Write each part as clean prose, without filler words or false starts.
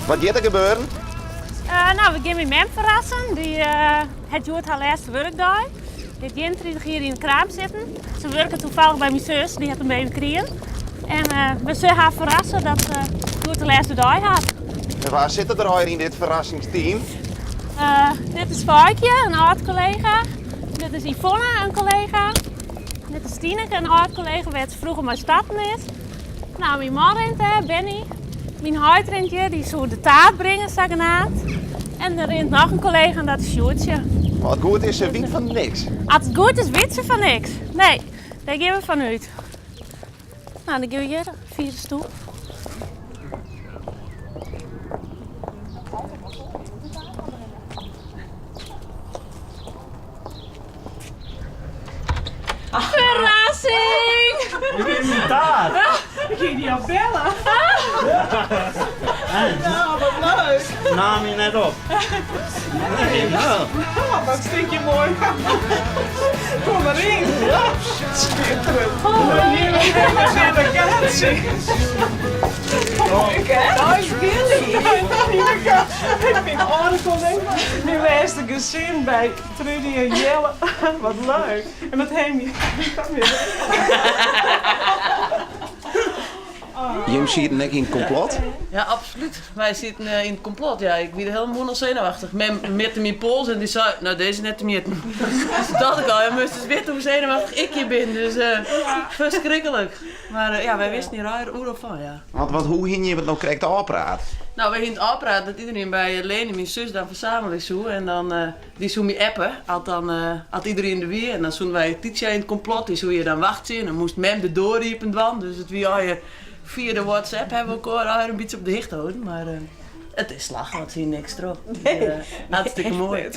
Wat giet der gebeuren? No, we gean myn mem ferrassen. Dy hat hjoed har lêste wurkdei. Dy hat 31 jier yn de kraam sitten. Se wurket toevallig by myn sus, dy hat in baby krigen. En we sille har ferrasse dat se hjoed de lêste dei hat. En wa sitte der allegear yn dit ferrassingsteam? Dit is Feikje, in âld kollega. Dit is Yvonne, in kollega. Dit is Tineke, in âld kollega wêr't se froeger mei starten is. No, myn man rint dêr, Benny. Myn heit rint hjir, dy soe de taart bringe sagenaamd. En der rint noch in kollega en dat is Sjoerdsje. As it goed is, se wit fan niks. As it goed is, wit se fan niks. Nee, dêr gean we fan út. No, dan gean we hjir fia de stoep. Verrassing! Ik gean myn taart. Ik ging dy al bellen. Nou, wat leuk. Naam je net op. Nee, nou. Oh, wat stikje mooi. Kom maar in. Ja. Schitterend. Oh, hier is de vakantie. Leuk, hè? Dag Willy. Ik vind het Myn lêste gesin by Trudy en Jelle. Wat leuk. En wat ha je? Jim sieten ek yn it komplot? Ja, absolút. Wy sieten yn it komplot, ja. Ik wie de hiele moarn al senuwachtich. Mem mjitte myn pols en dy sei, no dizze is net te mjitten. Dus tocht ik al, ja, moatst ris witte hoe senuwachtich ik hjir bin. Dus ferskriklik. Mar ja, wy wisten hjir allegear oeral fan, ja. Want wat, hoe hiene jim it no krekt ôfpraat? No, wy hiene it ôfpraat dat iderien by Leni, myn sus, dan fersamele soe. En dan, dy soe my appe as dan, as iderien der wie. En dan soene wy Titia yn it komplot, dy soe hjir dan wachtsje. En dan moast mem de doar iepen dwaan. Dus it wie allegear fia de WhatsApp hawwe we elkoar allegear in bytsje op de hichte holden. Mar it is slagge, want se hie niks troch. Nee. Hartstikke moai.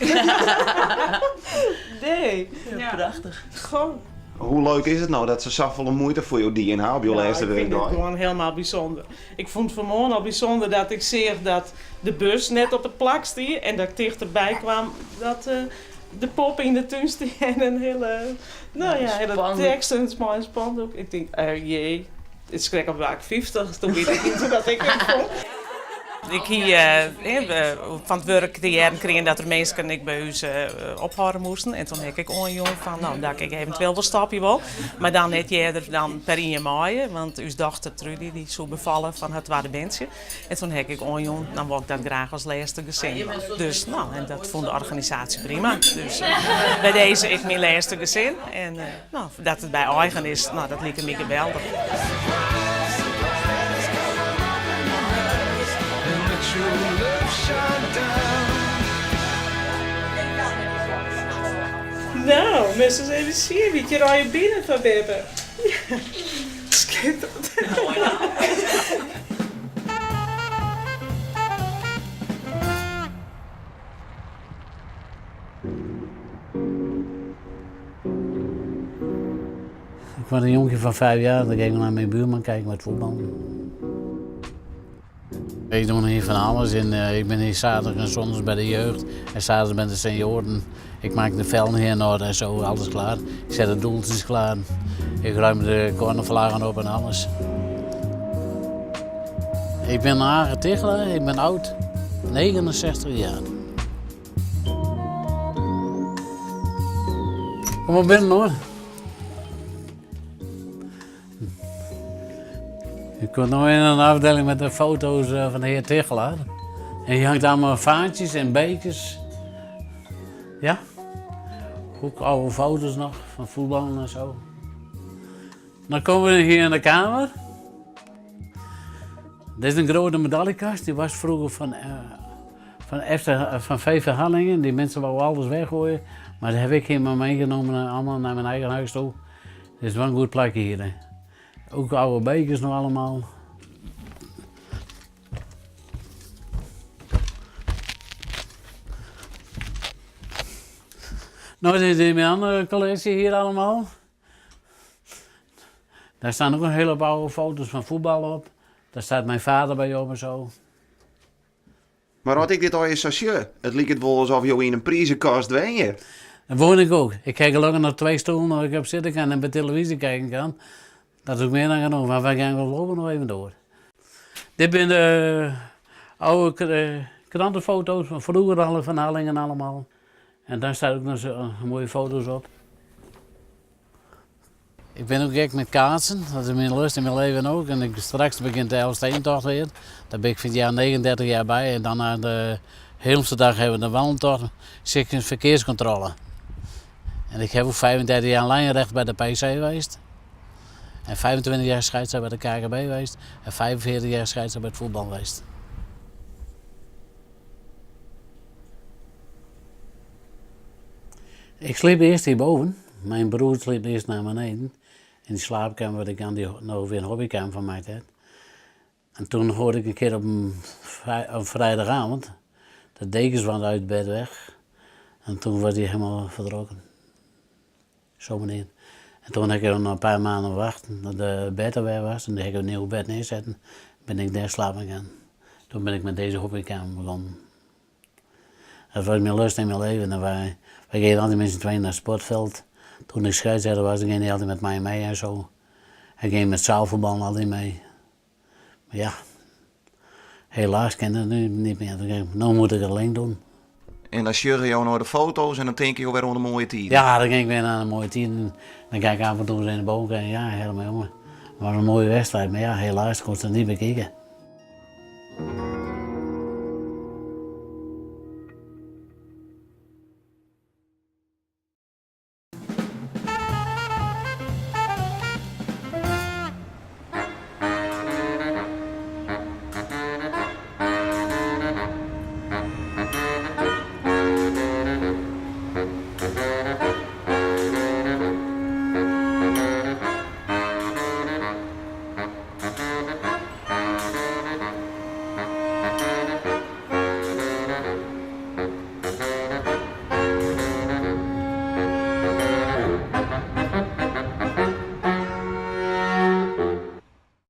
Nee. Ja, prachtich. Goh. Hoe leuk is it no dat se safolle muoite foar jo dien ha op jo lêste Ik fyn dit wurkdei? gewoan hielendal bysûnder. Ik fûn it fanmoarn al bysûnder dat ik seach dat de bus net op it plak stie en dat ik tichterby kwam dat de pop yn de tún stie en in hiele, no ja, hiele tekst en mei in spandoek. Ik tink, jee, it is krekt of wa ik 50, toen wie ik niet dat ik it fûn. Ik hie fan it wurk te hearren krigen dat der minsken ek by ús ophâlde moasten. En toen ha ik oanjûn fan no, dat ik eventueel wol stopje wol. Mar dan net earder dan per ien maaie, want ús dochter Trudy dy soe befalle fan har twadde berntsje. En toen ha ik oanjûn, dan wol ik dat graach as lêste gesin. Dus no, en dat fûn de organisaasje prima. Dus by dizze ek myn lêste gesin. En no, dat it by eigen is, no, dat like my geweldich. No, moatst ris even sjen wie't hjir allegear binne foar beppe. Skitterend. Ik was een jonkje van 5 jaar, dan ging ik naar mijn buurman kijken met voetbal. Ik doe hier van alles en ik ben hier zaterdag en zondag bij de jeugd en zaterdag bij de senioren. Ik maak de velden hier in orde en zo, alles klaar. Ik zet de doeltjes klaar. Ik ruim de cornervlaggen op en alles. Ik ben Age Tichelaar, ik ben oud, 69 jaar. Kom maar binnen hoor. Ik kom nu in een afdeling met de foto's eh, van de heer Tichelaar. En hier hangt allemaal vaantjes en bekers. Ja. Ook oude foto's nog van voetballen en zo. Dan komen we hier in de kamer. Dit is een grote medaillekast. Die was vroeger van, uh, van, FC, van VV Harlingen. Die mensen wouden alles weggooien. Maar dat heb ik helemaal meegenomen allemaal naar mijn eigen huis toe. Dit is wel een goed plakje hier. Hè. Ook oude bekers nog allemaal. Nou, dit is mijn andere collectie hier allemaal. Daar staan ook een hele hoop oude foto's van voetbal op. Daar staat mijn vader bij op en zo. Mar as ik dit allegear sa sjoch, it liket wol asof jo yn in prizekast wenje. Dat woon ik ook. Ik heb gelukkig nog twee stoelen waar ik op zitten kan en bij televisie kijken kan. Dat is ook meer dan genoeg, maar wij gaan voorlopig nog even door. Dit zijn de Oude krantenfoto's van vroeger alle van Harlingen allemaal. En daar staan ook nog zo mooie foto's op. Ik ben ook gek met kaatsen, dat is mijn lust in mijn leven ook. En ik, straks begint de Elfstedentocht weer. Daar ben ik van het jaar 39 jaar bij. En dan na de Heelste dag hebben we de wandeltocht, zit ik in verkeerscontrole. En ik heb ook 35 jaar lijnrecht bij de PC geweest. En 25 jaar scheidsrechter bij de KKB geweest. En 45 jaar scheidsrechter bij het voetbal geweest. Ik sliep eerst hierboven. Mijn broer sliep eerst naar beneden. In die slaapkamer waar ik aan die nou weer een hobbykamer van mij had. En toen hoorde ik een keer op een, op vrijdagavond de dekens waren uit bed weg. En toen was hij helemaal verdronken. Zo meneer. En toen heb ik nog een paar maanden wachten dat de bed er weer was. En toen heb ik een nieuw bed neerzetten. Ben ik daar slapen gegaan. Toen ben ik met deze hobbykamer begonnen. Dat was mijn lust in mijn leven. En wij, wij gingen altijd met z'n tweeën naar het sportveld. Toen ik scheidsrechter was, ging hij altijd met mij mee en zo. Hij ging met zaalvoetbal altijd mee. Maar ja, helaas kan dat nu niet meer. Nu moet ik het alleen doen. En dan sjugge jou naar de foto's en dan denk je weer onder een mooie tijd. Ja, dan ging ik weer naar een mooie tijd. En dan kijk ik af en toe eens in de boom en ja, helemaal jongen. Het was een mooie wedstrijd, maar ja, helaas kon ze het niet bekijken.